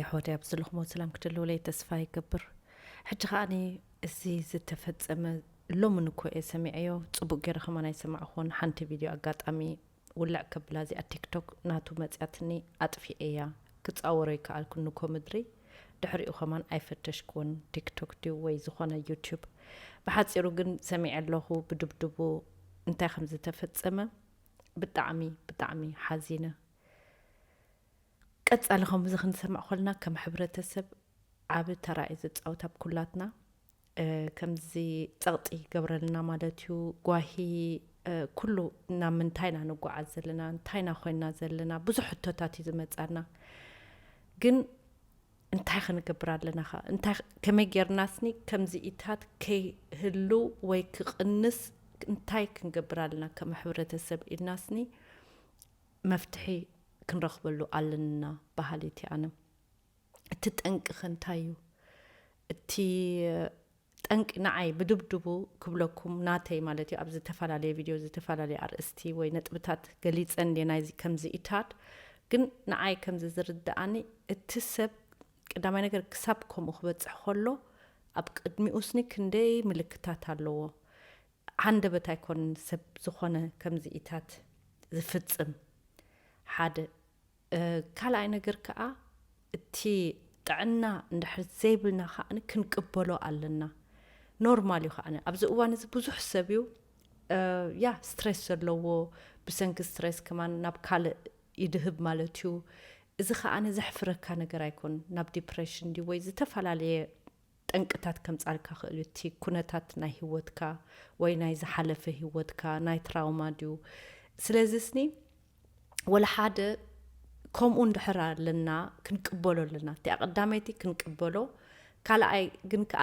ኣሕዋተይ፣ ኣብ ዘለኹሞ ሰላም ክትህልውለይ ተስፋ ይገብር። ሕጂ ከኣኒ እዚ ዝተፈጸመ ሎምን እኮ እየ ሰሚዐዮ፣ ጽቡቕ ገይረ ከማን ኣይሰማዕኹን። ሓንቲ ቪድዮ ኣጋጣሚ ውልዕ ከብላ እዚኣ ቲክቶክ ናቱ መጽያትኒ፣ ኣጥፊኤያ። ክጻወሮ ይከኣልኩን እኮ ምድሪ። ድሕሪኡ ከማን ኣይፈተሽኩን፣ ቲክቶክ ድዩ ወይ ዝኾነ ዩቲዩብ። ብሓጺሩ ግን ሰሚዐ ኣለኹ ብድብድቡ እንታይ ከም ዝተፈጸመ። ብጣዕሚ፣ ብጣዕሚ ሓዚነ። ቀጻሊ ከምዚ ክንሰምዕ ከለና ከም ሕብረተሰብ ዓቢ ተራ እዩ ዝጻወት ኣብ ኩላትና። እ፣ ከምዚ ጸቕጢ ይገብረልና ማለት እዩ። ጓሂ፣ እ፣ ኩሉ ናብ ምንታይ ኢና ንጓዓዝ ዘለና፣ እንታይ ኢና ኮይና ዘለና፣ ብዙሕ ሕቶታት እዩ ዝመጻና። ግን እንታይ ክንገብር ኣለና ኸ? እንታይ፣ ከመይ ጌርናስኒ ከምዚ ኢታት ከይህሉ ወይ ክቕንስ እንታይ ክንገብር ኣለና ከም ሕብረተሰብ ኢልናስኒ መፍትሒ ክንረኽበሉ ኣለና በሃሊት እየ ኣነ። እቲ ጠንቂ ኸ እንታይ እዩ? እቲ ጠንቂ ንዓይ ብድብድቡ ክብለኩም ናተይ ማለት እዩ። ኣብ ዝተፈላለየ ቪድዮ ዝተፈላለየ ኣርእስቲ ወይ ነጥብታት ገሊጸ እንዴ ናይዚ ከምዚ ኢታት። ግን ንዓይ ከምዚ ዝርድኣኒ እቲ ሰብ ቀዳማይ ነገር ክሳብ ከምኡ ክበጽሕ ከሎ ኣብ ቅድሚኡ ስኒ ክንደይ ምልክታት ኣለዎ። ሃንደበት ኣይኮንን ሰብ ዝኾነ ከምዚ ኢታት ዝፍጽም። ሓደ፣ እ፣ ካልኣይ ነገር ከኣ እቲ ጥዕና እንድሕር ዘይብልና ከኣ ክንቅበሎ ኣለና። ኖርማል እዩ ከኣ። ኣብዚ እዋን እዚ ብዙሕ ሰብ እዩ፣ እ፣ ያ ስትሬስ ዘለዎ፣ ብሰንኪ ስትሬስ ከማን ናብ ካልእ ይድህብ ማለት እዩ። እዚ ከኣ ዘሕፍረካ ነገር ኣይኮን። ናብ ዲፕሬሽን ድዩ ወይ ዝተፈላለየ ጠንቅታት ከምጻልካ ክእል እዩ። እቲ ኩነታት ናይ ህይወትካ ወይ ናይ ዝሓለፈ ህይወትካ ናይ ትራውማ ድዩ? ስለዚ ስኒ ወላ ሓደ ከምኡ እንድሕር ኣለና ክንቅበሎ ኣለና። እቲኣ ቀዳመይቲ ክንቅበሎ፣ ካልኣይ ግን ከኣ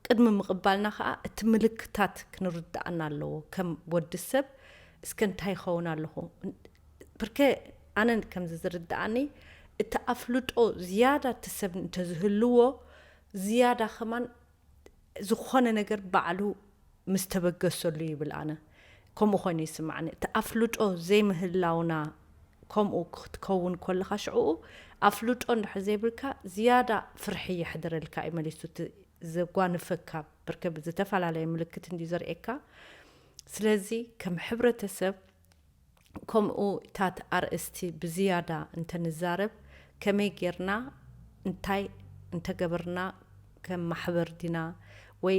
ቅድሚ ምቕባልና ከኣ እቲ ምልክታት ክንርድኣና ኣለዎ። ከም ወዲ ሰብ እስከ እንታይ ይኸውን ኣለኹ? ብርከ ኣነ ከምዚ ዝርድኣኒ እቲ ኣፍልጦ ዝያዳ እቲ ሰብ እንተዝህልዎ ዝያዳ ከማን ዝኾነ ነገር ባዕሉ ምስ ተበገሰሉ ይብል ኣነ። ከምኡ ኮይኑ ይስማዕኒ። እቲ ኣፍልጦ ዘይምህላውና ከምኡ ክትከውን ከለኻ ሽዕኡ ኣፍልጦ እንድሕር ዘይብልካ ዝያዳ ፍርሒ የሕድረልካ እዩ መሊሱ እቲ ዘጓንፈካ። ብርከ ዝተፈላለየ ምልክት እንድዩ ዘርእየካ። ስለዚ ከም ሕብረተሰብ ከምኡ ታት ኣርእስቲ ብዝያዳ እንተንዛረብ ከመይ ጌርና እንታይ እንተገበርና ከም ማሕበር ዲና ወይ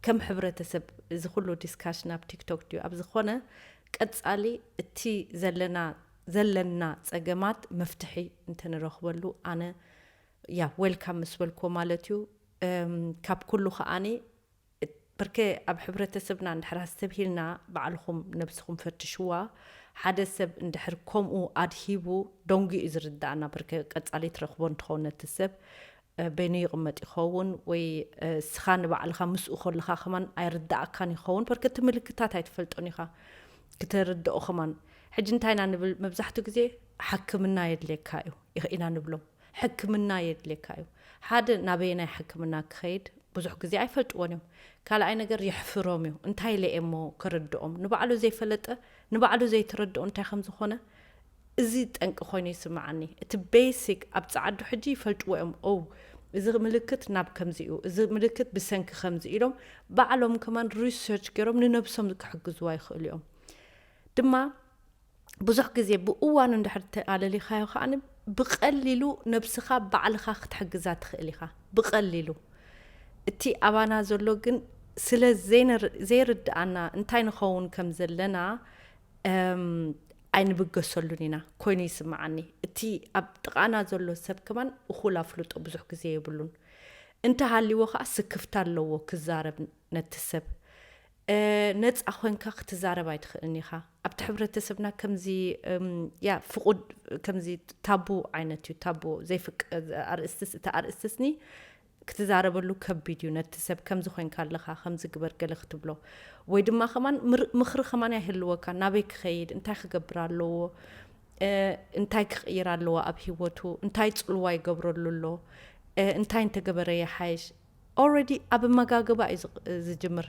ከም ሕብረተሰብ እዚ ኩሉ ዲስካሽን ኣብ ቲክቶክ ድዩ ኣብ ዝኾነ ቀጻሊ እቲ ዘለና ዘለና ጸገማት መፍትሒ እንተንረኽበሉ ኣነ ያ ዌልካም ምስ በልኩዎ ማለት እዩ። እም፣ ካብ ኩሉ ከኣኒ ብርከ ኣብ ሕብረተሰብና እንድሕር ኣስተብሂልና ባዕልኹም ነብስኹም ፈትሽዋ። ሓደ ሰብ እንድሕር ከምኡ ኣድሂቡ ደንጉ እዩ ዝርዳእና። ብርከ ቀጻሊ ትረኽቦ እንትኸውን ነቲ ሰብ እ፣ በይኑ ይቕመጥ ይኸውን ወይ እ፣ እስኻ ንባዕልኻ ምስኡ ከለኻ ከማን ኣይርዳእካን ይኸውን። በርከቲ ምልክታት ኣይትፈልጦን ኢኻ ክትርድኦ ከማን። ሕጂ እንታይ ኢና ንብል? መብዛሕትኡ ግዜ ሕክምና የድልየካ እዩ ኢኽ-፣ ኢና ንብሎም። ሕክምና የድልየካ እዩ። ሓደ ናበየናይ ሕክምና ክኸይድ ብዙሕ ግዜ ኣይፈልጥዎን እዮም። ካልኣይ ነገር የሕፍሮም እዩ። እንታይ ኢለ እየ እሞ ክርድኦም? ንባዕሉ ዘይፈለጠ ንባዕሉ ዘይተረድኦ እንታይ ከም ዝኾነ እዚ ጠንቂ ኮይኑ ይስምዓኒ። እቲ ቤሲክ ኣብ ጸዓዱ ሕጂ ይፈልጥዎ እዮም። ኦ፣ እዚ ምልክት ናብ ከምዚ እዩ፣ እዚ ምልክት ብሰንኪ ከምዚ ኢሎም ባዕሎም ከማን ሪሰርች ገይሮም ንነብሶም ክሕግዝዋ ይኽእሉ እዮም። ድማ ብዙሕ ግዜ ብእዋኑ እንድሕር ተኣለሊኻዮ ከኣ ብቐሊሉ ነብስኻ ባዕልኻ ክትሕግዛ ትኽእል ኢኻ። ብቐሊሉ። እቲ ኣባና ዘሎ ግን ስለ ዘይነር-፣ ዘይርድኣና እንታይ ንኸውን ከም ዘለና፣ እም፣ ኣይንብገሰሉን ኢና ኮይኑ ይስምዓኒ። እቲ ኣብ ጥቓና ዘሎ ሰብ ከማን እኹል ኣፍልጦ ብዙሕ ግዜ የብሉን። እንተሃልይዎ ከኣ ስክፍታ ኣለዎ ክዛረብ ነቲ ሰብ። እ፣ ነጻ ኮይንካ ክትዛረብ ኣይትኽእልን ኢኻ። ኣብቲ ሕብረተሰብና ከምዚ፣ እም፣ ያ ፍቑድ፣ ከምዚ ታቡ ዓይነት እዩ። ታቡ ዘይፍቅ-፣ ኣርእስትስ-፣ እቲ ኣርእስትስኒ ክትዛረበሉ ከቢድ እዩ። ነቲ ሰብ ከምዚ ኮይንካ ኣለኻ፣ ከምዚ ግበር ገለ ክትብሎ። ወይ ድማ ከማን ምር-፣ ምኽሪ ከማን ኣይህልወካ። ናበይ ክኸይድ? እንታይ ክገብር ኣለዎ? እ፣ እንታይ ክቕይር ኣለዎ ኣብ ህይወቱ? እንታይ ጽልዋ ይገብረሉ ኣሎ? እ፣ እንታይ እንተገበረ ይሓይሽ? ኦልሬዲ ኣብ ኣመጋግባ እዩ ዝቕ-፣ ዝጅምር።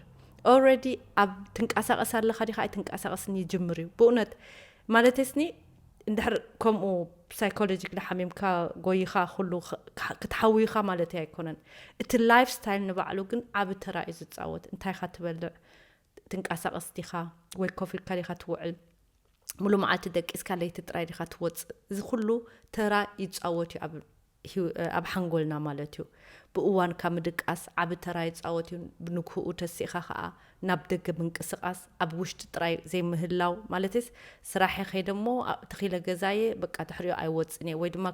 ኦልሬዲ ኣብ ትንቀሳቐስ ኣለኻ ዲኻ ኣይትንቀሳቐስን ይጅምር እዩ። ብእውነት ማለተይስኒ እንድሕር ከምኡ ሳይኮሎጂክ ሓሚምካ ጎይኻ ኩሉ ክትሓውይኻ ማለት ኣይኮነን። እቲ ላይፍ ስታይል ንባዕሉ ግን ዓብ ተራ እዩ ዝፃወት። እንታይ ኢኻ ትበልዕ፣ ትንቀሳቐስ ዲኻ ወይ ኮፍ ኢልካ ዲኻ ትውዕል፣ ሙሉ መዓልቲ ደቂስካ ለይቲ ጥራይ ዲኻ ትወፅእ፣ እዚ ኩሉ ተራ ይፃወት እዩ ኣብ ሓንጎልና ማለት እዩ። ብእዋንካ ምድቃስ ዓብ ተራ ይፃወት እዩ። ብንግህኡ ተሲእኻ ከዓ ናብ ደገ ምንቅስቃስ፣ ኣብ ውሽጢ ጥራይ ዘይምህላው ማለትስ፣ ስራሐ ከይደ እሞ ትኺለ ገዛየ በቃ ድሕሪኦ ኣይወፅን እየ ወይ ድማ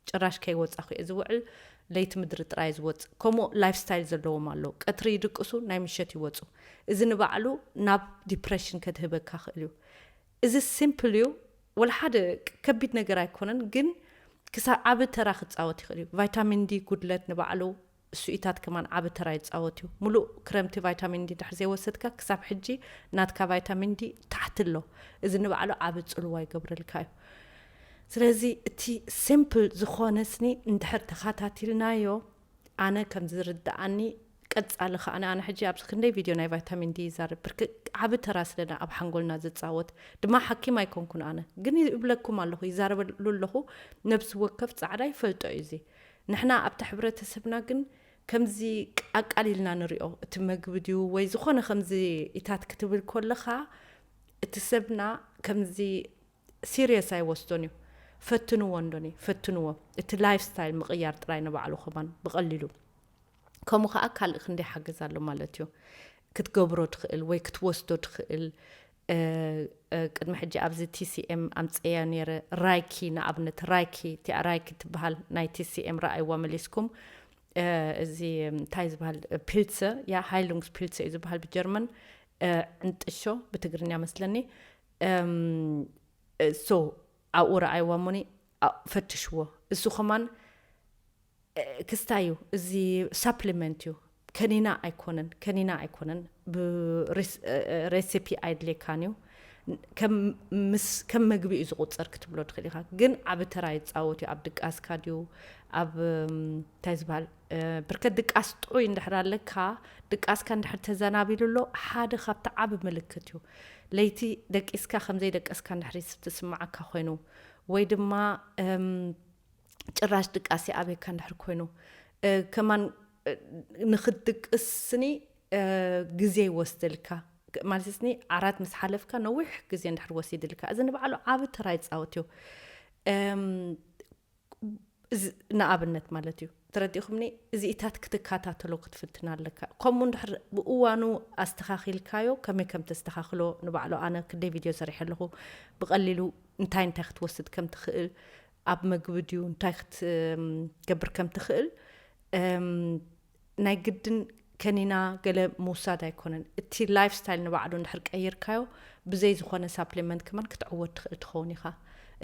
ጭራሽ ከይወፃኹ እየ ዝውዕል፣ ለይቲ ምድሪ ጥራይ ዝወፅእ። ከምኡ ላይፍ ስታይል ዘለዎም ኣለዉ። ቀትሪ ይድቅሱ፣ ናይ ምሸት ይወፁ። እዚ ንባዕሉ ናብ ዲፕሬሽን ከድህበካ ክእል እዩ። እዚ ሲምፕል እዩ፣ ወላ ሓደ ከቢድ ነገር ኣይኮነን፣ ግን ክሳብ ዓብ ተራ ክፃወት ይኽእል እዩ። ቫይታሚን ዲ ጉድለት ንባዕሉ እሱኢታት ከማን ዓብ ተራ ይፃወት እዩ። ሙሉእ ክረምቲ ቫይታሚን ዲ ድሕር ዘይወሰድካ ክሳብ ሕጂ ናትካ ቫይታሚን ዲ ታሕቲ ኣሎ። እዚ ንባዕሉ ዓብ ፅልዋ ይገብረልካ እዩ። ስለዚ እቲ ሲምፕል ዝኾነ ስኒ እንድሕር ተኸታቲልናዮ፣ ኣነ ከም ዝርድኣኒ ቀፃሊ ከኣ ኣነ ሕጂ ኣብዚ ክንደይ ቪድዮ ናይ ቫይታሚን ዲ ይዛረብ ብርክ ዓብ ተራ ስለና ኣብ ሓንጎልና ዝፃወት ድማ ሓኪም ኣይኮንኩን ኣነ ግን ይብለኩም ኣለኹ ይዛረበሉ ኣለኹ። ነብሲ ወከፍ ፃዕዳ ይፈልጦ እዩ እዚ። ንሕና ኣብቲ ሕብረተሰብና ግን ከምዚ ኣቃሊልና ንሪኦ። እቲ መግቢ ድዩ ወይ ዝኾነ ከምዚ ኢታት ክትብል ከለኻ እቲ ሰብና ከምዚ ሲሪየስ ኣይወስዶን እዩ። ፈትንዎ እንዶኒ ፈትንዎ። እቲ ላይፍ ስታይል ምቕያር ጥራይ ንባዕሉ ከማን ብቐሊሉ ከምኡ ከዓ ካልእ ክንደይ ሓገዝ ኣሎ ማለት እዩ። ክትገብሮ ትኽእል ወይ ክትወስዶ ትኽእል። ቅድሚ ሕጂ ኣብዚ ቲሲኤም ኣምፀያ ነረ። ራይኪ ንኣብነት ራይኪ እቲኣ ራይኪ ትበሃል ናይ ቲሲኤም ረኣይዋ መሊስኩም። እዚ እንታይ ዝበሃል ፒልሰ ያ ሃይሉንግስ ፒልሰ እዩ ዝበሃል ብጀርመን። ዕንጥሾ ብትግርኛ መስለኒ። ሶ ኣብኡ ረኣይዋ እሞኒ ፈትሽዎ። እሱ ከማን ክስታይ እዩ። እዚ ሳፕሊመንት እዩ፣ ከኒና ኣይኮነን፣ ከኒና ኣይኮነን። ብሬሲፒ ኣይድልየካን እዩ። ከም መግቢ እዩ ዝቁፀር ክትብሎ ትኽእል ኢኻ። ግን ዓብ ተራ ይፃወት እዩ። ኣብ ድቃስካ ድዩ ኣብ እንታይ ዝበሃል ብርከት ድቃስ ጥዑይ እንድሕር ኣለካ፣ ድቃስካ እንድሕር ተዘናቢሉ ኣሎ፣ ሓደ ካብቲ ዓብ ምልክት እዩ። ለይቲ ደቂስካ ከምዘይደቀስካ እንድሕር ትስምዓካ ኮይኑ ወይ ድማ ጭራሽ ድቃስ ይኣብየካ እንድሕር ኮይኑ ከማን ንክትድቅስኒ ግዜ ይወስደልካ። ማለትስኒ ዓራት ምስ ሓለፍካ ነዊሕ ግዜ እንድሕር ወሲድልካ፣ እዚ ንባዕሉ ዓብ ተራ ይፃወት እዩ። ንኣብነት ማለት እዩ። ተረዲእኹምኒ? እዚኢታት ክትከታተሎ ክትፍትን ኣለካ። ከምኡ እንድሕር ብእዋኑ ኣስተኻኺልካዮ ከመይ ከም ተስተኻኽሎ ንባዕሉ ኣነ ክንደይ ቪድዮ ሰሪሐ ኣለኹ። ብቐሊሉ እንታይ እንታይ ክትወስድ ከም ትኽእል፣ ኣብ መግቢ ድዩ እንታይ ክትገብር ከም ትኽእል ናይ ግድን ከኒና ገለ ምውሳድ ኣይኮነን። እቲ ላይፍ ስታይል ንባዕሉ እንድሕር ቀይርካዮ ብዘይ ዝኾነ ሳፕሊመንት ከማን ክትዕወት ትኽእል ትኸውን ኢኻ።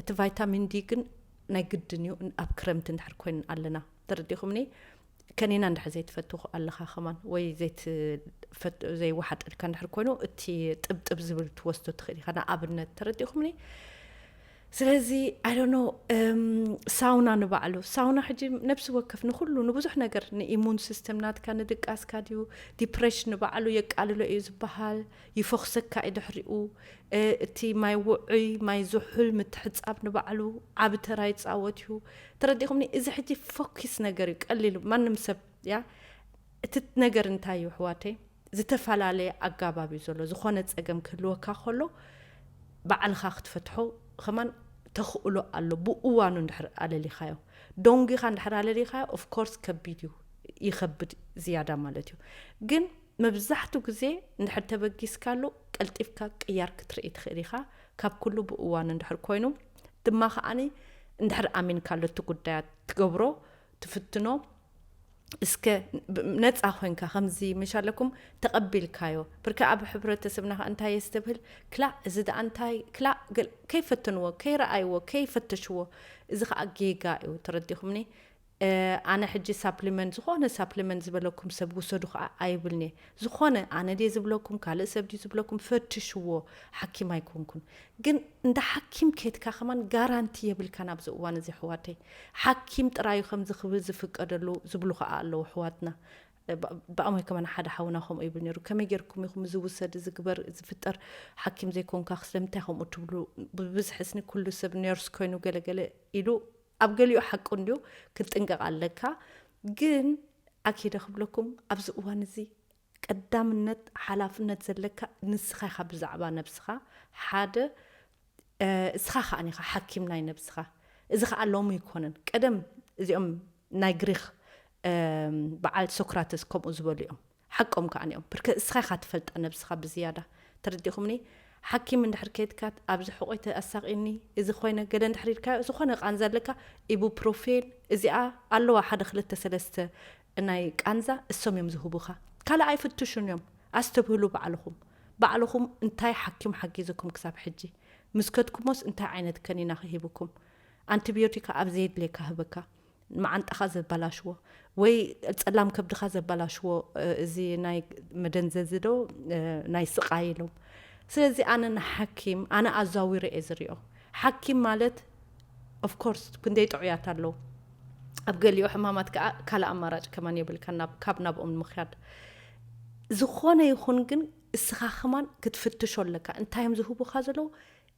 እቲ ቫይታሚን ዲ ግን ናይ ግድን እዩ። ኣብ ክረምቲ እንድሕር ኮይን ኣለና ተረዲኹምኒ። ከኒና እንድሕር ዘይትፈትኹ ኣለኻ ከማን ወይ ዘይትፈት- ዘይወሓጠልካ እንድሕር ኮይኑ እቲ ጥብጥብ ዝብል ትወስዶ ትኽእል ኢኻ። ንኣብነት ተረዲኹምኒ። ስለዚ ኣይ ዶንት ኖ ሳውና ንባዕሉ ሳውና ሕጂ ነብሲ ወከፍ ንኩሉ ንብዙሕ ነገር ንኢሙን ሲስተም ናትካ ንድቃስካ ድዩ ዲፕሬሽን ንባዕሉ የቃልሎ እዩ ዝበሃል። ይፈኽሰካ እዩ ድሕሪኡ እቲ ማይ ውዑይ ማይ ዝሑል ምትሕጻብ ንባዕሉ ዓቢ ተራ ይጻወት እዩ። ተረዲኹምኒ እዚ ሕጂ ፎኪስ ነገር እዩ ቀሊሉ ማንም ሰብ ያ እቲ ነገር እንታይ እዩ ኣሕዋተይ? ዝተፈላለየ ኣጋባብ እዩ ዘሎ። ዝኾነ ጸገም ክህልወካ ከሎ ባዕልኻ ክትፈትሖ ከማን ተኽእሎ ኣሎ። ብእዋኑ እንድሕር ኣለሊኻዮ፣ ዶንጊኻ እንድሕር ኣለሊኻዮ፣ ኦፍኮርስ ከቢድ እዩ፣ ይኸብድ ዝያዳ ማለት እዩ። ግን መብዛሕቱ ግዜ እንድሕር ተበጊስካሉ ቀልጢፍካ ቅያር ክትርኢ ትኽእል ኢኻ። ካብ ኩሉ ብእዋኑ እንድሕር ኮይኑ ድማ ከዓኒ እንድሕር ኣሚንካሉ እቲ ጉዳያት ትገብሮ ትፍትኖ እስከ ነፃ ኮይንካ ከምዚ ምሽ ኣለኩም ተቐቢልካዮ ብርካ ኣብ ሕብረተሰብና ከ እንታይ የስተብህል ክላ እዚ ደኣ እንታይ ክላ ገል ከይፈተንዎ ከይረኣይዎ ከይፈተሽዎ እዚ ከዓ ጌጋ እዩ ተረዲኹምኒ። ኣነ ሕጂ ሳፕሊመንት ዝኾነ ሳፕሊመንት ዝበለኩም ሰብ ውሰዱ ከዓ ኣይብልኒ። ዝኾነ ኣነ ድየ ዝብለኩም ካልእ ሰብ ድዩ ዝብለኩም ፈትሽዎ። ሓኪም ኣይኮንኩን ግን እንደ ሓኪም ኬትካ ከማን ጋራንቲ የብልካ ናብዚ እዋን እዚ ኣሕዋተይ። ሓኪም ጥራዩ ከምዚ ክብል ዝፍቀደሉ ዝብሉ ከዓ ኣለዉ ኣሕዋትና። ብኣሞይ ከማን ሓደ ሓውና ከምኡ ይብል ነይሩ። ከመይ ጌርኩም ኢኹም እዚ ውሰድ፣ እዚ ግበር፣ እዚ ፍጠር፣ ሓኪም ዘይኮንካ ስለምንታይ ከምኡ ትብሉ? ብብዝሒ ስኒ ኩሉ ሰብ ነርስ ኮይኑ ገለገለ ኢሉ፣ ኣብ ገሊኡ ሓቁ እንድዩ፣ ክትጥንቀቕ ኣለካ። ግን ኣኪደ ክብለኩም፣ ኣብዚ እዋን እዚ ቀዳምነት ሓላፍነት ዘለካ ንስኻ ኢኻ ብዛዕባ ነብስኻ። ሓደ እስኻ ከኣ ኢኻ ሓኪም ናይ ነብስኻ። እዚ ከኣ ሎሚ ኣይኮነን፣ ቀደም እዚኦም ናይ ግሪኽ በዓል ሶክራተስ ከምኡ ዝበሉ እዮም። ሓቆም ከኣ እዮም። ብርከ እስኻ ኢኻ ትፈልጣ ነብስኻ ብዝያዳ። ተረዲኹምኒ? ሓኪም እንድሕር ከይድካ፣ ኣብዚ ሕቆይ ተኣሳቂኒ፣ እዚ ኮይነ፣ ገለ እንድሕር ኢልካ፣ ዝኾነ ቃንዛ ኣለካ፣ ኢቡፕሮፌን፣ እዚኣ ኣለዋ ሓደ ክልተ ሰለስተ ናይ ቃንዛ፣ እሶም እዮም ዝህቡኻ። ካልእ ኣይፍትሹን እዮም። ኣስተብህሉ ባዕልኹም። ባዕልኹም እንታይ ሓኪም ሓጊዝኩም ክሳብ ሕጂ? ምስ ከድኩሞስ እንታይ ዓይነት ከኒና ክሂብኩም? ኣንቲቢዮቲካ ኣብ ዘየድልየካ ህበካ። መዓንጣኻ ዘበላሽዎ ወይ ጸላም ከብድኻ ዘበላሽዎ፣ እዚ ናይ መደንዘዚ ዶ ናይ ስቓይ ኢሎም። ስለዚ ኣነ ንሓኪም ኣነ ኣዛዊረ እየ ዝሪኦ። ሓኪም ማለት ኦፍኮርስ ክንደይ ጥዑያት ኣለዉ። ኣብ ገሊኡ ሕማማት ከዓ ካልእ ኣማራጭ ከማን የብልካ ናብ ካብ ናብኦም ንምኽያድ። ዝኾነ ይኹን ግን እስኻ ከማን ክትፍትሾ ኣለካ። እንታይ እዮም ዝህቡኻ ዘለዉ?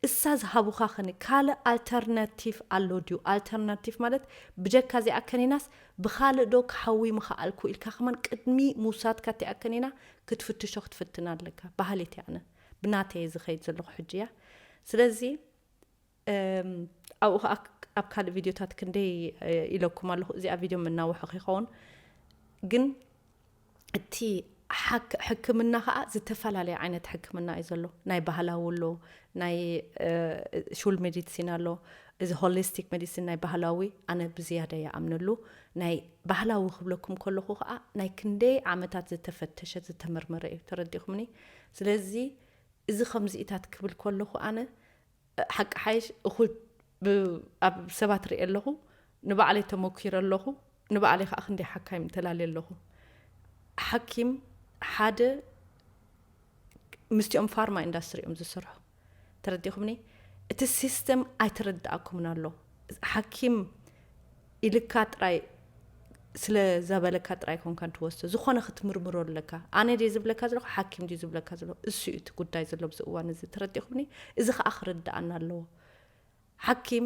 እሳ ዝሃቡኻ ኸኒ ካልእ ኣልተርናቲቭ ኣሎ ድዩ? ኣልተርናቲቭ ማለት ብጀካ እዚኣ ከኒናስ ብኻልእ ዶ ክሓዊ ምኽኣልኩ ኢልካ ከማን ቅድሚ ምውሳድካ እቲኣ ከኒና ክትፍትሾ ክትፍትን ኣለካ። ባህል እቲ ኣነ ብናተይ ዝኸይድ ዘለኹ ሕጂ እያ። ስለዚ ኣብኡ ከዓ ኣብ ካልእ ቪድዮታት ክንደይ ኢለኩም ኣለኹ። እዚኣ ቪድዮ መናውሒ ከይኸውን ግን እቲ ሕክምና ከዓ ዝተፈላለየ ዓይነት ሕክምና እዩ ዘሎ። ናይ ባህላዊ ኣሎ፣ ናይ ሹል ሜዲሲን ኣሎ። እዚ ሆሊስቲክ ሜዲሲን ናይ ባህላዊ ኣነ ብዝያዳ ይኣምነሉ። ናይ ባህላዊ ክብለኩም ከለኹ ከዓ ናይ ክንደይ ዓመታት ዝተፈተሸ ዝተመርመረ እዩ። ተረዲኹምኒ? ስለዚ እዚ ከምዚኢታት ክብል ከለኹ ኣነ ሓቂ ሓይሽ እኹል ኣብ ሰባት ርኢ ኣለኹ፣ ንባዕለይ ተመኪረ ኣለኹ፣ ንባዕለይ ከዓ ክንደይ ሓካይም ተላልየ ኣለኹ። ሓኪም ሓደ ምስቲኦም ፋርማ ኢንዳስትሪ እዮም ዝሰርሑ። ተረዲኹምኒ? እቲ ሲስተም ኣይተረድኣኩምን ኣሎ። ሓኪም ኢልካ ጥራይ ስለ ዘበለካ ጥራይ ኮንካ እንትወስዶ ዝኾነ ክትምርምሮ ኣለካ። ኣነ ድየ ዝብለካ ዘለኹ ሓኪም ድዩ ዝብለካ ዘሎ? እሱ እዩ እቲ ጉዳይ ዘሎ ኣብዚ እዋን እዚ። ተረዲኹምኒ? እዚ ከዓ ክርድኣና ኣለዎ። ሓኪም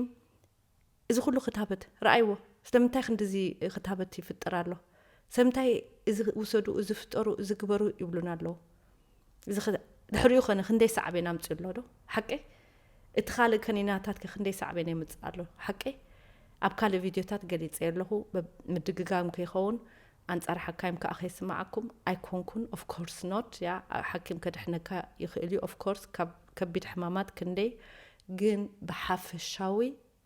እዚ ኩሉ ክታበት ረኣይዎ። ስለምንታይ ክንድዚ ክታበት ይፍጥር ኣሎ? ስለምንታይ እዚ ውሰዱ፣ እዚ ፍጠሩ፣ እዚ ግበሩ ይብሉና ኣለዉ? ድሕሪኡ ኸነ ክንደይ ሳዕቤን ኣምፅኡ ኣሎ ዶ? ሓቂ እቲ ካልእ ከኒናታት ከ ክንደይ ሳዕቤን የምፅእ ኣሎ? ሓቂ ኣብ ካልእ ቪድዮታት ገሊፀ ኣለኹ። ምድግጋም ከይኸውን ኣንፃር ሓካይም ከዓ ከይስማዓኩም ኣይኮንኩን። ኦፍኮርስ ኖት ያ ሓኪም ከድሕነካ ይኽእል እዩ። ኦፍኮርስ ካብ ከቢድ ሕማማት ክንደይ ግን ብሓፈሻዊ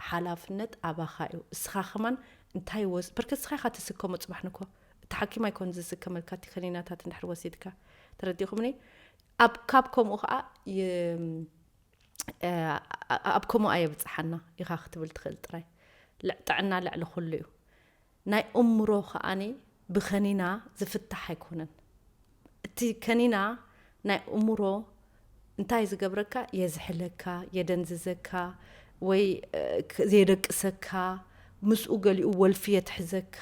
ሓላፍነት ኣባኻ እዩ። እስኻ ከማን እንታይ ወስ ብርከ እስኻ ኢኻ ትስከሞ። ፅባሕ ንኮ እቲ ሓኪም ኣይኮን ዝስከመልካ እቲ ከኒናታት እንድሕር ወሲድካ። ተረዲኹምኒ? ኣብ ካብ ከምኡ ከዓ ኣብ ከምኡ ኣየብፅሓና ኢኻ ክትብል ትኽእል ጥራይ። ጥዕና ልዕሊ ኩሉ እዩ። ናይ እምሮ ከዓኒ ብኸኒና ዝፍታሕ ኣይኮነን። እቲ ከኒና ናይ እምሮ እንታይ ዝገብረካ? የዝሕለካ፣ የደንዝዘካ፣ ወይ የደቅሰካ፣ ምስኡ ገሊኡ ወልፊ የትሕዘካ።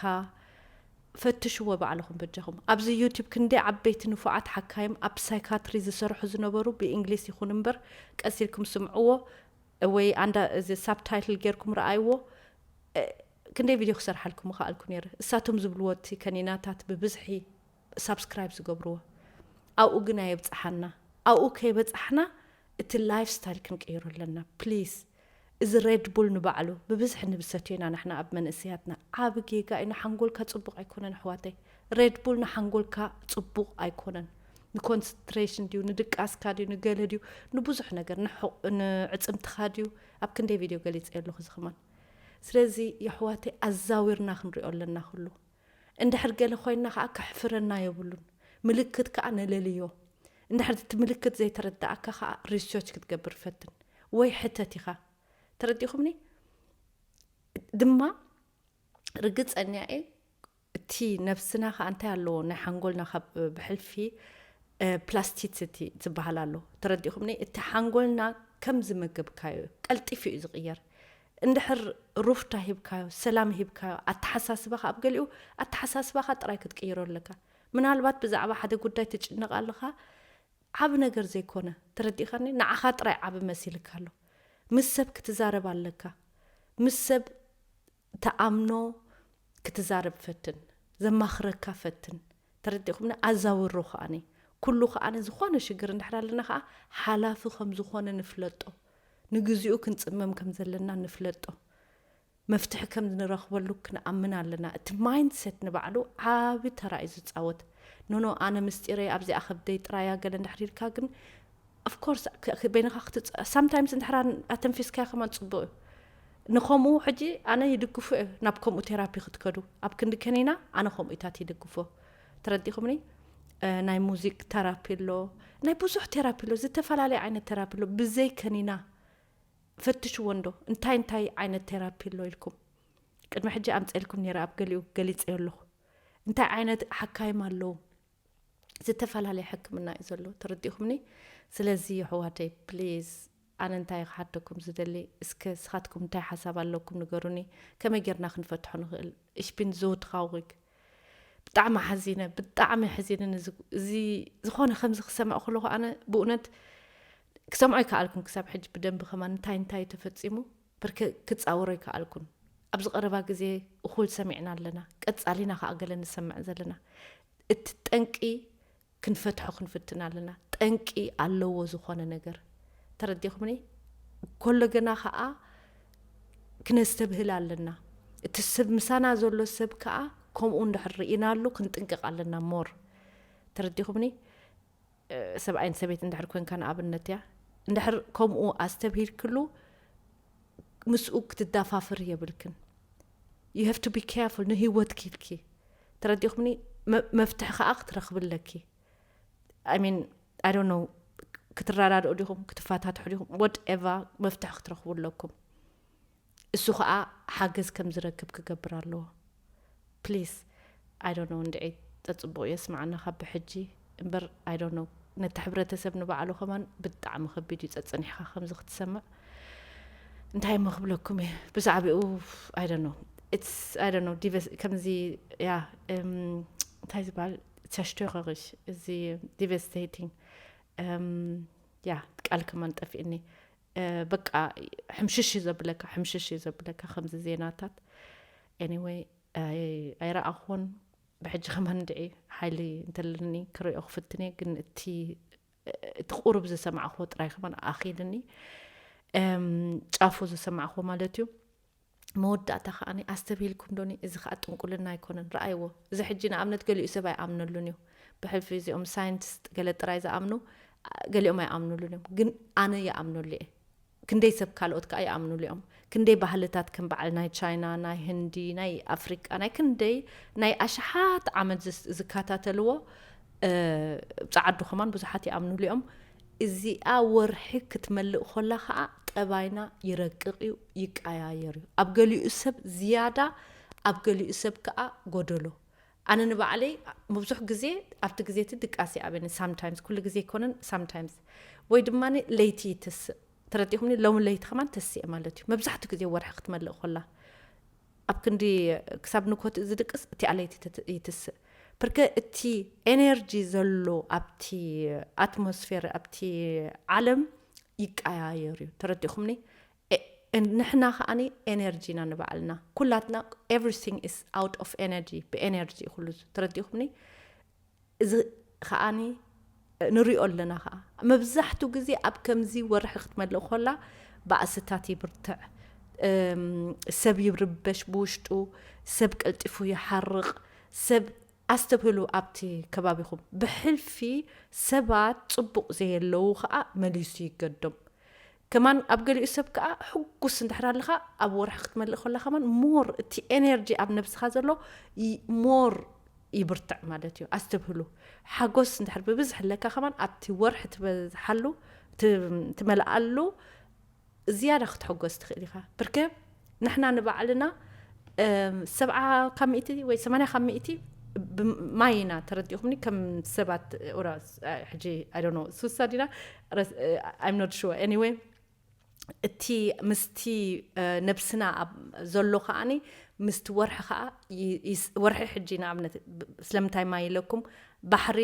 ፈትሽዎ ባዕልኹም በጃኹም። ኣብዚ ዩቲብ ክንደይ ዓበይቲ ንፉዓት ሓካይም ኣብ ሳይካትሪ ዝሰርሑ ዝነበሩ ብእንግሊዝ ይኹን እምበር ቀስ ኢልኩም ስምዕዎ ወይ ኣንዳ እዚ ሳብታይትል ጌርኩም ረኣይዎ። ክንደይ ቪድዮ ክሰርሓልኩም ምኽኣልኩ ነይረ። እሳቶም ዝብልዎ እቲ ከኒናታት ብብዝሒ ሳብስክራይብ ዝገብርዎ ኣብኡ ግን ኣየብፅሓና። ኣብኡ ከይበፃሕና እቲ ላይፍ ስታይል ክንቅይሮ ኣለና ፕሊዝ። እዚ ሬድ ቡል ንባዕሉ ብብዝሒ ንብሰትዮ ኢና ንሕና ኣብ መንእሰያትና። ዓብ ጌጋ እዩ። ንሓንጎልካ ፅቡቕ ኣይኮነን ኣሕዋተይ። ሬድ ቡል ንሓንጎልካ ፅቡቕ ኣይኮነን። ንኮንሰንትሬሽን ድዩ ንድቃስካ ድዩ ንገለ ድዩ ንብዙሕ ነገር ንዕፅምትኻ ድዩ? ኣብ ክንደይ ቪድዮ ገሊፀ ኣለኹ እዚ ከማን። ስለዚ የሕዋተይ ኣዛዊርና ክንሪኦ ኣለና ኩሉ። እንድሕር ገለ ኮይና ከዓ ከሕፍረና የብሉን። ምልክት ከዓ ነለልዮ። እንድሕር እቲ ምልክት ዘይተረዳእካ ከዓ ሪሰርች ክትገብር ፈትን ወይ ሕተት ኢኻ። ተረዲኹምኒ? ድማ ርግፀኛ እየ እቲ ነብስና ከዓ እንታይ ኣለዎ ናይ ሓንጎልና ካብ ብሕልፊ ፕላስቲሲቲ ዝበሃል ኣሎ። ተረዲኹምኒ? እቲ ሓንጎልና ከም ዝመገብካዮ ቀልጢፉ እዩ ዝቕየር። እንድሕር ሩፍታ ሂብካዮ፣ ሰላም ሂብካዮ፣ ኣተሓሳስባኻ ኣብ ገሊኡ ኣተሓሳስባኻ ጥራይ ክትቅይሮ ኣለካ። ምናልባት ብዛዕባ ሓደ ጉዳይ ትጭነቕ ኣለኻ፣ ዓቢ ነገር ዘይኮነ፣ ተረዲእኻኒ? ንዓኻ ጥራይ ዓቢ መሲልካ ኣሎ። ምስ ሰብ ክትዛረብ ኣለካ። ምስ ሰብ ትኣምኖ ክትዛረብ ፈትን። ዘማኽረካ ፈትን። ተረዲእኹምኒ? ኣዛውሮ ከኣኒ። ኩሉ ከኣኒ ዝኾነ ሽግር እንድሕር ኣለና ከኣ ሓላፊ ከም ዝኾነ ንፍለጦ። ንግዚኡ ክንጽመም ከም ዘለና ንፍለጦ። መፍትሒ ከም ንረኽበሉ ክንኣምን ኣለና። እቲ ማይንድሰት ንባዕሉ ዓቢ ተራ እዩ ዝጻወት። ኖኖ፣ ኣነ ምስጢረይ ኣብዚኣ ከብደይ ጥራያ ገለ እንድሕር ኢልካ ግን፣ of course፣ በይንኻ ክትጽ-፣ sometimes እንድሕር ኣተንፊስካዮ ከማን ጽቡቕ እዩ። ንኸምኡ ሕጂ ኣነ ይድግፎ እየ ናብ ከምኡ ቴራፒ ክትከዱ። ኣብ ክንዲ ከኒና ኣነ ከምኡ ኢታት ይድግፎ። ተረዲኹምኒ? እ፣ ናይ ሙዚቅ ቴራፒ ኣሎ፣ ናይ ብዙሕ ቴራፒ ኣሎ፣ ዝተፈላለየ ዓይነት ቴራፒ ኣሎ። ብዘይ ከኒና ፈትሽዎ እንዶ፣ እንታይ እንታይ ዓይነት ቴራፒ ኣሎ ኢልኩም። ቅድሚ ሕጂ ኣምጸልኩም ነይረ፣ ኣብ ገሊኡ ገሊጸዮ ኣለኹ። እንታይ ዓይነት ሓካይም ኣለዉ? ዝተፈላለየ ሕክምና እዩ ዘሎ፣ ተረዲእኩምኒ? ስለዚ የሕዋተይ፣ ፕሊዝ፣ ኣነ እንታይ ክሓተኩም ዝደሊ፣ እስከ ስኻትኩም እንታይ ሓሳብ ኣለኩም ንገሩኒ። ከመይ ጌርና ክንፈትሖ ንኽእል? Ich bin so traurig። ብጣዕሚ ሓዚነ፣ ብጣዕሚ ሓዚነ። እዚ፣ እዚ ዝኾነ ከምዚ ክሰምዕ ከለኹ ኣነ ብእውነት ክሰምዖ ኣይከኣልኩን ክሳብ ሕጂ ብደንቢ ከማን እንታይ እንታይ ተፈጺሙ ብርክ ክጻወሮ ኣይከኣልኩን። ኣብዚ ቀረባ ግዜ እኹል ሰሚዕና ኣለና። ቀጻሊና ከኣ ገለ ንሰምዕ ዘለና። እቲ ጠንቂ ክንፈትሖ ክንፍትን ኣለና። ጠንቂ ኣለዎ ዝኾነ ነገር። ተረዲኹምኒ? ኮሎ ገና ከኣ ክነስተብህል ኣለና። እቲ ሰብ ምሳና ዘሎ ሰብ ከኣ ከምኡ እንድሕር ርኢናሉ ክንጥንቀቕ ኣለና ሞር። ተረዲኹምኒ? እ፣ ሰብኣይን ሰበይት እንድሕር ኮንካ ንኣብነት እያ። እንድሕር ከምኡ ኣስተብሂልክሉ ምስኡ ክትዳፋፍር የብልክን። You have to be careful ንህይወት ኪልኪ። ተረዲኹምኒ? መ-፣ መፍትሒ ከኣ ክትረኽቢ ኣለኪ። I mean, I don't know፣ ክትረዳድኡ ዲኹም፣ ክትፋታትሑ ዲኹም፣ whatever መፍትሒ ክትረኽቡ ኣለኩም። እሱ ኸኣ ሓገዝ ከም ዝረክብ ክገብር ኣለዎ። ፕሊስ፣ I don't know፣ እንድዒ ተጽቡቕ የስምዓና ካብ ብሕጂ እምበር፣ I don't know፣ ነቲ ሕብረተሰብ ንባዕሉ ከማን ብጣዕሚ ከቢድ እዩ። ጸጸኒሕካ ከምዚ ክትሰምዕ እንታይ እሞ ክብለኩም እየ ብዛዕባኡ። I don't know፣ it's፣ I don't know፣ ዲቨስ-፣ ከምዚ፣ ያ፣ እም፣ እንታይ ዝበሃል፣ ተሽቶኸሪሽ፣ እዚ ዲቨስቴቲንግ፣ እም፣ ያ፣ ቃል ከማን ጠፊእኒ። እ፣ በቃ ሕምሽሽ እዩ ዘብለካ፣ ሕምሽሽ እዩ ዘብለካ ከምዚ ዜናታት። ኤኒወይ፣ ኣይ-፣ ኣይረኣኹን። ብሕጂ ከማን እንድዒ ሓይሊ እንተለኒ ክሪኦ ክፍትን እየ፣ ግን እቲ፣ እቲ ቁሩብ ዝሰማዕክዎ ጥራይ ከማን ኣኺልኒ። እም፣ ጫፉ ዝሰማዕክዎ ማለት እዩ። መወዳእታ ከኣኒ ኣስተብሂልኩም ዶኒ? እዚ ከኣ ጥንቁልና ኣይኮነን። ረኣይዎ። እዚ ሕጂ ንኣብነት ገሊኡ ሰብ ኣይኣምነሉን እዩ። ብሕልፊ እዚኦም ሳይንቲስት ገለ ጥራይ ዝኣምኑ፣ ገሊኦም ኣይኣምኑሉን እዮም። ግን ኣነ ይኣምነሉ እየ። ክንደይ ሰብ ካልኦት ከኣ ይኣምኑሉ እዮም። ክንደይ ባህልታት ከም በዓል ናይ ቻይና፣ ናይ ህንዲ፣ ናይ ኣፍሪቃ፣ ናይ ክንደይ ናይ ኣሽሓት ዓመት ዝስ-፣ ዝከታተልዎ፣ እ፣ ጸዓዱ ከማን ብዙሓት ይኣምኑሉ እዮም። እዚኣ ወርሒ ክትመልእ ከላ ከኣ ጠባይና ይረቅቕ እዩ፣ ይቀያየር እዩ። ኣብ ገሊኡ ሰብ ዝያዳ፣ ኣብ ገሊኡ ሰብ ከኣ ጎደሎ። ኣነ ንባዕለይ ብዙሕ ግዜ ኣብቲ ግዜ እቲ ድቃስ ይኣብኒ፣ ሳምታይምስ፣ ኩሉ ግዜ ኣይኮነን፣ ሳምታይምስ። ወይ ድማ ለይቲ ይትስእ። ተረዲኹምኒ? ሎሚ ለይቲ ከማን ተስኤ ማለት እዩ። መብዛሕትኡ ግዜ ወርሒ ክትመልእ ከላ፣ ኣብ ክንዲ ክሳብ ንኮት ዝድቅስ፣ እቲኣ ለይቲ ትት-፣ ይትስእ። ብርከ እቲ ኤነርጂ ዘሎ ኣብቲ ኣትሞስፌር፣ ኣብቲ ዓለም ይቀያየር እዩ። ተረዲኹምኒ? ኤ-፣ ንሕና ከኣኒ ኤነርጂና ንባዕልና። ኩላትና፣ everything is out of energy፣ ብኤነርጂ እዩ ኩሉ። ተረዲኹምኒ? እዚ ከኣኒ ንሪኦ ኣለና ከኣ። መብዛሕትኡ ግዜ ኣብ ከምዚ ወርሒ ክትመልእ ከላ ባእስታት ይብርትዕ፣ እም፣ ሰብ ይርበሽ ብውሽጡ፣ ሰብ ቀልጢፉ ይሓርቕ፣ ሰብ ኣስተብህሉ ኣብቲ ከባቢኹም። ብሕልፊ ሰባት ጽቡቕ ዘየለዉ ከኣ መሊሱ ይገዶም። ከማን ኣብ ገሊኡ ሰብ ከኣ ሕጉስ እንድሕር ኣለኻ፣ ኣብ ወርሒ ክትመልእ ከላ ከማን ሞር እቲ ኤነርጂ ኣብ ነብስኻ ዘሎ ይ-፣ ሞር ይብርትዕ ማለት እዩ። ኣስተብህሉ። ሓጎስ እንድሕር ብብዝሒ ኣለካ ከማን ኣብቲ ወርሒ ትበዝሓሉ፣ ት-፣ ትመልኣሉ ዝያዳ ክትሕጎስ ትኽእል ኢኻ። ብርከ ንሕና ንባዕልና፣ እም፣ ሰብዓ ካብ ሚእቲ ወይ ሰማንያ ካብ ሚእቲ ብማይ ኢና፣ ተረዲእኩምኒ? ከም ሰባት፣ ኦራ፣ ሕጂ፣ I don't know፣ ሱሳ ዲና? ረስ-፣ I'm not sure። Anyway፣ እቲ ምስቲ፣ እ፣ ነብስና ኣብ ዘሎ ከኣኒ ምስቲ ወርሒ ከዓ ይ- ይስ- ወርሒ ሕጂ ንኣብነት ብ- ስለምንታይ ማይ ኢለኩም? ባሕሪ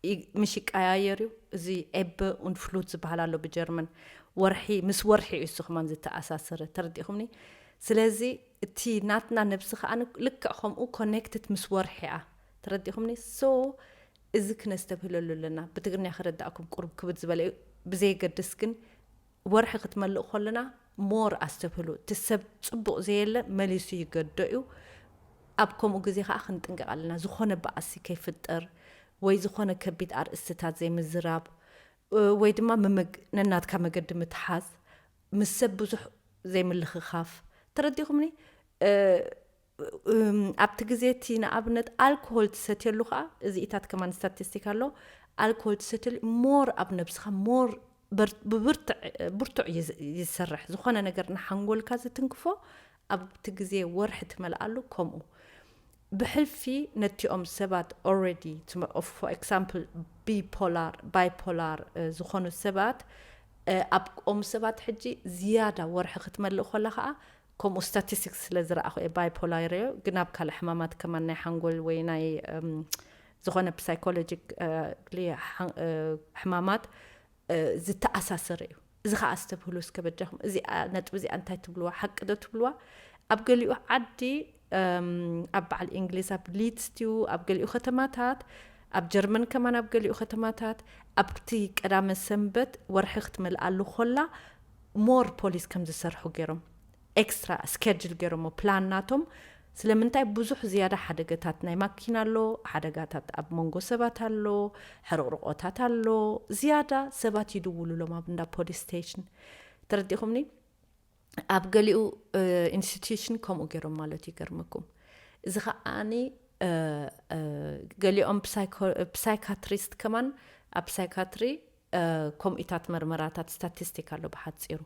ይ- ምሽ ይቀያየር እዩ። እዚ ኤበ ኡንድ ፍሉት ዝበሃል ኣሎ ብጀርመን። ወርሒ ምስ ወርሒ እዩ እሱ ከማን ዝተኣሳሰረ፣ ተረዲእኹምኒ? ስለዚ እቲ ናትና ነብሲ ከዓ ን- ልክዕ ከምኡ ኮኔክትድ ምስ ወርሒ እያ፣ ተረዲእኹምኒ? ሶ እዚ ክነስተብህለሉ ኣለና። ብትግርኛ ከረዳእኩም ቁሩብ ክብድ ዝበለ እዩ፣ ብዘየገድስ ግን ወርሒ ክትመልእ ከለና ሞር ኣስተብህሉ። እቲ ሰብ ጽቡቕ ዘየለ መሊሱ ይገዶ እዩ። ኣብ ከምኡ ግዜ ከዓ ክንጥንቀቕ ኣለና። ዝኾነ ባእሲ ከይፍጠር ወይ ዝኾነ ከቢድ ኣርእስትታት ዘይምዝራብ፣ እ፣ ወይ ድማ ምምግ- ነናትካ መገዲ ምትሓዝ፣ ምስ ሰብ ብዙሕ ዘይምልኽኻፍ። ተረዲኹምኒ? እ፣ እም፣ ኣብቲ ግዜ እቲ ንኣብነት ኣልኮሆል ትሰትየሉ ከዓ፣ እዚ ኢታት ከማን ስታቲስቲክ ኣሎ፣ ኣልኮሆል ትሰትየሉ ሞር ኣብ ነብስኻ ሞር በር- ብብርትዕ ብርቱዕ እዩ ዝ- ይሰርሕ። ዝኾነ ነገር ንሓንጎልካ ዝትንክፎ ኣብቲ ግዜ ወርሒ ትመልኣሉ። ከምኡ ብሕልፊ ነቲኦም ሰባት ኦረዲ፣ for example፣ ቢፖላር፣ ባይፖላር፣ እ፣ ዝኾኑ ሰባት፣ እ፣ ኣብኦም ሰባት ሕጂ ዝያዳ ወርሒ ክትመልእ ከላ ከዓ፣ ከምኡ ስታቲስቲክስ ስለ ዝረኣኹ እየ ባይፖላር እዮ። ግን ኣብ ካልእ ሕማማት ከማን ናይ ሓንጎል ወይ ናይ እም፣ ዝኾነ ፕሳይኮሎጂ ሕማማት ዝተኣሳሰረ እዩ። እዚ ከዓ ኣስተብህሉ እስከ በጃኹም። እዚኣ ነጥቢ እዚኣ እንታይ ትብልዋ? ሓቂ ዶ ትብልዋ? ኣብ ገሊኡ ዓዲ፣ ኣብ በዓል እንግሊዝ ኣብ ሊድስ ድዩ፣ ኣብ ገሊኡ ከተማታት፣ ኣብ ጀርመን ከማን ኣብ ገሊኡ ከተማታት፣ ኣብቲ ቀዳመ ሰንበት ወርሒ ክትመልኣሉ ኮላ ሞር ፖሊስ ከም ዝሰርሑ ገይሮም፣ ኤክስትራ ስኬጅል ገይሮሞ ፕላን ናቶም። ስለምንታይ? ብዙሕ ዝያዳ ሓደገታት ናይ ማኪና ኣሎ፣ ሓደጋታት ኣብ መንጎ ሰባት ኣሎ፣ ሕርቕርቆታት ኣሎ። ዝያዳ ሰባት ይድውሉሎም ኣብ እንዳ ፖሊስ ስቴሽን። ተረዲኹምኒ? ኣብ ገሊኡ ኢንስቲትዩሽን ከምኡ ገይሮም ማለት ይገርመኩም። እዚ ከዓኒ ገሊኦም ሳይካትሪስት ከማን ኣብ ሳይካትሪ ከምኢታት መርመራታት ስታቲስቲክ ኣሎ ብሓፂሩ።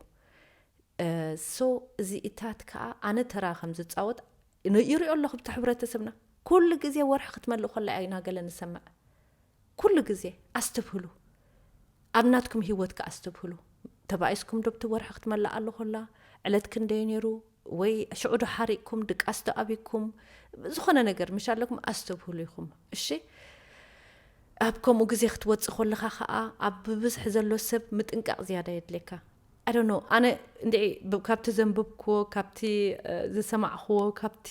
ሶ እዚ ኢታት ከዓ ኣነ ተራ ከም ዝፃወት ይሪኦ ኣለኹ ብቲ ሕብረተሰብና። ኩሉ ግዜ ወርሒ ክትመልእ ከላ ኢና ገለ ንሰምዕ። ኩሉ ግዜ ኣስተብህሉ። ኣብ ናትኩም ህይወት ከዓ ኣስተብህሉ። ተባኢስኩም ዶ ብቲ ወርሒ ክትመልእ ኣሎ ከላ? ዕለት ክንደይ ነይሩ? ወይ ሽዑ ዶ ሓሪቕኩም? ድቃስ ዶ ኣቢኩም? ዝኾነ ነገር ምሽ ኣለኩም ኣስተብህሉ ኢኹም። እሺ፣ ኣብ ከምኡ ግዜ ክትወፅእ ከለኻ ከዓ ኣብ ብብዝሒ ዘሎ ሰብ ምጥንቃቕ ዝያዳ የድልየካ። ኣይ ዶንት ኖ፣ ኣነ እንድዒ ብ- ካብቲ ዘንብብክዎ፣ ካብቲ እ፣ ዝሰማዕክዎ፣ ካብቲ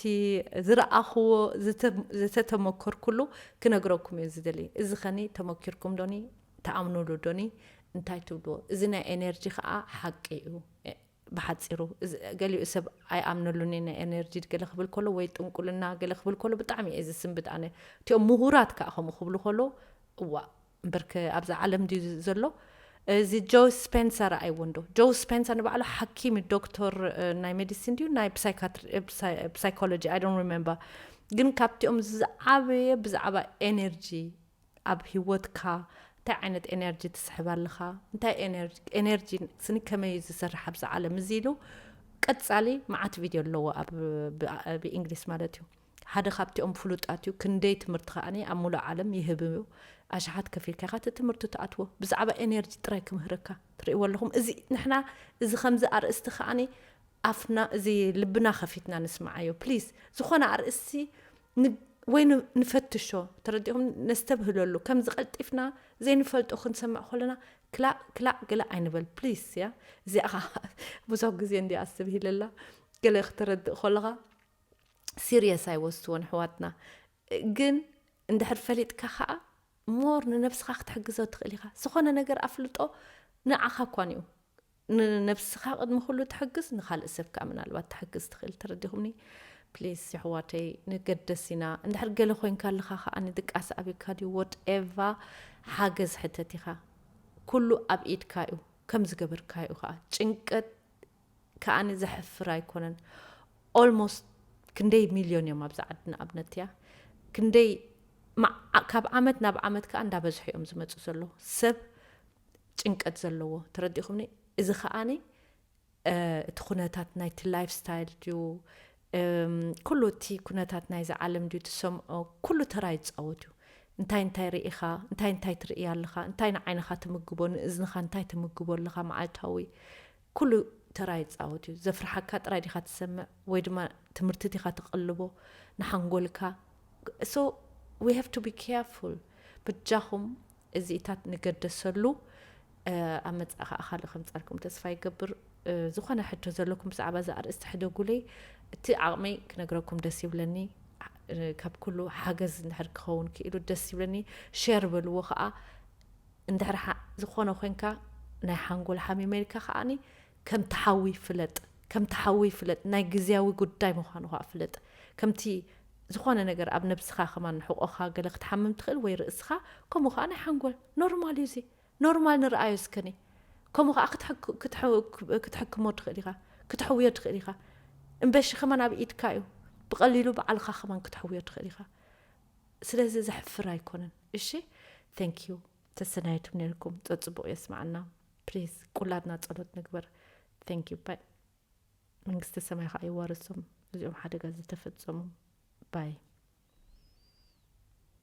ዝረኣኽዎ፣ ዝተ- ዝተተመከርኩሉ ክነግረኩም እየ ዝደሊ። እዚ ኸኒ ተመኪርኩም ዶኒ? ተኣምኑሉ ዶኒ? እንታይ ትብልዎ? እዚ ናይ ኤነርጂ ከዓ ሓቂ እዩ። እ፣ ብሓፂሩ እዚ- ገሊኡ ሰብ ኣይኣምነሉን እየ ናይ ኤነርጂ ገለ ክብል ከሎ ወይ ጥንቁልና ገለ ክብል ከሎ ብጣዕሚ እየ ዝስንብድ። ኣነ እቲኦም ምሁራት ከዓ ከምኡ ክብሉ ከሎ እዋ እምበርከ ኣብዛ ዓለም ድዩ ዘሎ? እዚ ጆ ስፔንሰር ኣይዎ እንዶ? ጆ ስፔንሰር ንባዕሉ ሓኪም እዩ፣ ዶክተር እ፣ ናይ ሜዲሲን ድዩ ናይ ፕሳይካትሪ- እ፣ ፕሳይ- ፕሳይኮሎጂ፣ I don't remember። ግን ካብቲኦም ዝዓበየ ብዛዕባ ኤነርጂ ኣብ ህይወትካ እንታይ ዓይነት ኤነርጂ ትስሕብ ኣለኻ? እንታይ ኤነርጂ ኤነርጂ ስኒ ከመይ እዩ ዝሰርሕ ኣብዚ ዓለም እዚ ኢሉ ቀጻሊ መዓት ቪድዮ ኣለዎ ኣብ ብ- ብእንግሊዝ ማለት እዩ። ሓደ ካብቲኦም ፍሉጣት እዩ። ክንደይ ትምህርቲ ከዓኒ ኣብ ሙሉእ ዓለም ይህብ እዩ። ኣሽሓት ከፊልካ ኢኻ እቲ ትምህርቲ ትኣትዎ። ብዛዕባ ኤነርጂ ጥራይ ክምህረካ ትርእይዎ ኣለኹም። እዚ ንሕና እዚ ከምዚ ኣርእስቲ ከዓኒ ኣፍና እዚ ልብና ከፊትና ንስምዓዮ ፕሊዝ። ዝኾነ ኣርእስቲ ን- ወይ ን- ንፈትሾ፣ ተረዲኹም፣ ነስተብህለሉ። ከምዚ ቀልጢፍና ዘይንፈልጦ ክንሰምዕ ከለና ክላእ ክላእ ገለ ኣይንበል ፕሊዝ። ያ እዚኣ ከዓ ብዙሕ ግዜ እንዲ ኣስተብሂለላ ገለ ክተረድእ ከለኻ ሲሪየስ ኣይወስድዎን ኣሕዋትና። ግን እንድሕር ፈሊጥካ ከዓ ሞር ንነብስኻ ክትሕግዞ ትኽእል ኢኻ። ዝኾነ ነገር ኣፍልጦ ንዓኻ እኳን እዩ። ንነብስኻ ቅድሚ ኩሉ ትሕግዝ፣ ንኻልእ ሰብ ከዓ ምናልባት ትሕግዝ ትኽእል። ተረዲኹምኒ? ፕሊስ የሕዋተይ ንገደስ ኢና። እንድሕር ገለ ኮይንካ ኣለኻ ከዓ ንድቃስ ኣብካ ድዩ ወትኤቫ ሓገዝ ሕተት ኢኻ። ኩሉ ኣብ ኢድካ እዩ፣ ከም ዝገበርካዩ ከዓ። ጭንቀት ከዓኒ ዘሕፍር ኣይኮነን። ኦልሞስት ክንደይ ሚልዮን እዮም ኣብዚ ዓዲ ንኣብነት እያ። ክንደይ ማ- ካብ ዓመት ናብ ዓመት ከዓ እንዳበዝሑ እዮም ዝመፁ ዘለዉ ሰብ ጭንቀት ዘለዎ። ተረዲኹምኒ? እዚ ከዓኒ እ፣ እቲ ኩነታት ናይቲ ላይፍ ስታይል ድዩ፣ እም፣ ኩሉ እቲ ኩነታት ናይዚ ዓለም ድዩ ትሰምዖ፣ ኩሉ ተራ ይፃወት እዩ። እንታይ እንታይ ርኢኻ፣ እንታይ እንታይ ትርኢ ኣለኻ፣ እንታይ ንዓይንኻ ትምግቦ፣ ንእዝንኻ እንታይ ትምግቦ ኣለኻ መዓልታዊ፣ ኩሉ ተራ ይፃወት እዩ። ዘፍርሓካ ጥራይ ዲኻ ትሰምዕ ወይ ድማ ትምህርቲ ዲኻ ትቐልቦ ንሓንጎልካ? So we have to be careful። በጃኹም እዚኢታት ንገደሰሉ። ኣብ መጻኢ ከዓ ካልእ ከምጻልኩም ተስፋ ይገብር። ዝኾነ ሕቶ ዘለኩም ብዛዕባ እዚ ኣርእስቲ ሕደጉለይ። እቲ ዓቕመይ ክነግረኩም ደስ ይብለኒ። ካብ ኩሉ ሓገዝ እንድሕር ክኸውን ክኢሉ ደስ ይብለኒ። ሸር በልዎ ከዓ። እንድሕር ዝኾነ ኮንካ ናይ ሓንጎል ሓሚመ ኢልካ ከዓኒ ከም ተሓዊ ፍለጥ። ከም ተሓዊ ፍለጥ። ናይ ግዜያዊ ጉዳይ ምዃኑ ከዓ ፍለጥ። ከምቲ ዝኾነ ነገር ኣብ ነብስኻ ከማን ሕቆኻ ገለ ክትሓምም ትኽእል ወይ ርእስኻ፣ ከምኡ ከዓ ናይ ሓንጎል ኖርማል እዩ። እዚ ኖርማል ንርኣዮ እስከኒ። ከምኡ ከዓ ክትሕክሞ ትኽእል ኢኻ፣ ክትሕውዮ ትኽእል ኢኻ። እምበሺ ከማን ኣብ ኢድካ እዩ። ብቐሊሉ ባዕልኻ ከማን ክትሕውዮ ትኽእል ኢኻ። ስለዚ ዘሕፍር ኣይኮነን። እሺ፣ thank you። ተሰናይቱም ነርኩም። ጸጽቡቕ የስማዕና። ፕሊዝ ቁላድና ጸሎት ንግበር። Thank you። ባይ። መንግስተ ሰማይ ከዓ ይዋርሶም እዚኦም ሓደጋ ዝተፈጸሙ። ባይ።